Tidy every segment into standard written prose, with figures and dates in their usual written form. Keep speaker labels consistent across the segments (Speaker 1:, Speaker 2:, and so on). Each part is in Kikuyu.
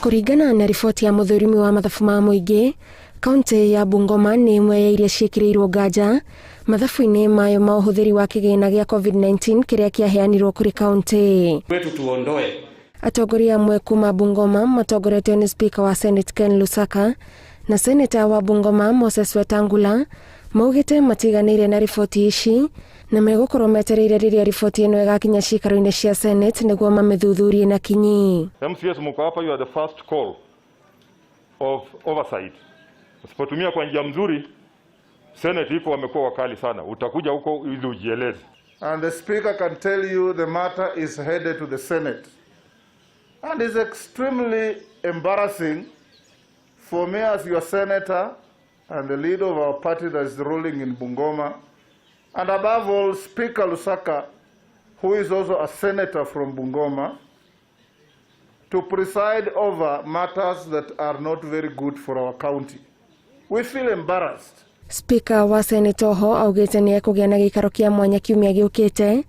Speaker 1: Kũringana na riboti ya mũthũrimi wa mathabu ma mũingĩ, kaunti ya Bungoma nĩ ĩmwe ya iria ciĩkĩrĩirwo nganja mathabu-inĩ mayo ma ũhũthĩri wa kĩgĩna gĩa COVID-19 kĩrĩa kĩaheanirwo kũrĩ kaunti.
Speaker 2: Wetu tuondoe.
Speaker 1: Atongoria amwe kuma Bungoma matongoretio nĩ Speaker wa Senate Ken Lusaka na Senator wa Bungoma Moses Wetangula maugĩte matiganĩire na riboti ici na megũkorwo metereire rĩrĩa riboti ĩno ĩgakinya ciikaro-inĩ cia Senate nĩguo mamĩthuthurie na kinyi.
Speaker 3: MCAs mko hapa, you are the first call of oversight. Usipotumia kwa njia mzuri, Senate iko wamekuwa wakali sana, utakuja huko ili ujieleze.
Speaker 4: And the Speaker can tell you the matter is headed to the Senate. And it's extremely embarrassing for me as your senator and the leader of our party that is ruling in Bungoma, and above all, Speaker Lusaka, who is also a senator from Bungoma, to preside over matters that are not very good for our county. We feel embarrassed.
Speaker 1: Speaker wa Senate oho augĩte nĩ ekũgĩa na gĩikaro kĩa mwanya kiumia gĩũkĩte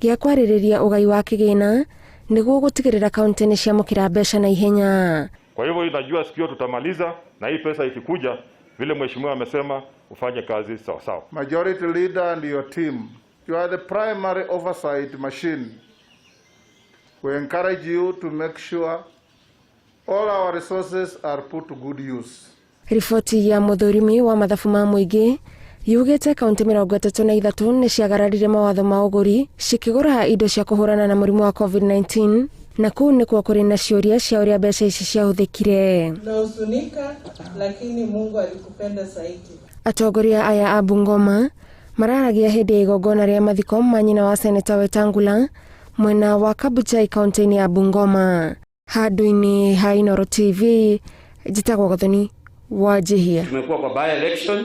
Speaker 1: gĩa kwarĩrĩria ũgai wa kĩgĩna nĩguo gũtigĩrĩra kaunti nĩ ciamũkĩra mbeca na ihenya.
Speaker 3: Kwa hivyo najua siku hiyo tutamaliza, na hii pesa ikikuja, vile mheshimiwa amesema, ufanye kazi sawa sawa.
Speaker 4: Majority Leader and your team, you are the primary oversight machine. We encourage you to make sure all our resources are put to good use.
Speaker 1: Riboti ya mũthũrimi wa mathabu ma mũingĩ yugĩte kaunti 33 nĩ ciagararire mawatho ma ũgũri cikĩgũra indo cia kũhũrana na mũrimũ wa COVID-19, na kũu nĩkuo kũrĩ na ciũria cia ũrĩa mbeca ici ciahũthĩkire.
Speaker 5: Nahuzunika, lakini Mungu alikupenda zaidi.
Speaker 1: Atongoria aya a Bungoma mararagia hĩndĩ ya igongona rĩa mathiko ma nyina wa Seneta Wetangula mwena wa Kabuchai, kaunti-inĩ ya Bungoma. Handũ-inĩ ha Inooro TV, njĩtagwo Gathoni Wanjihia.
Speaker 2: Tumekuwa kwa by election.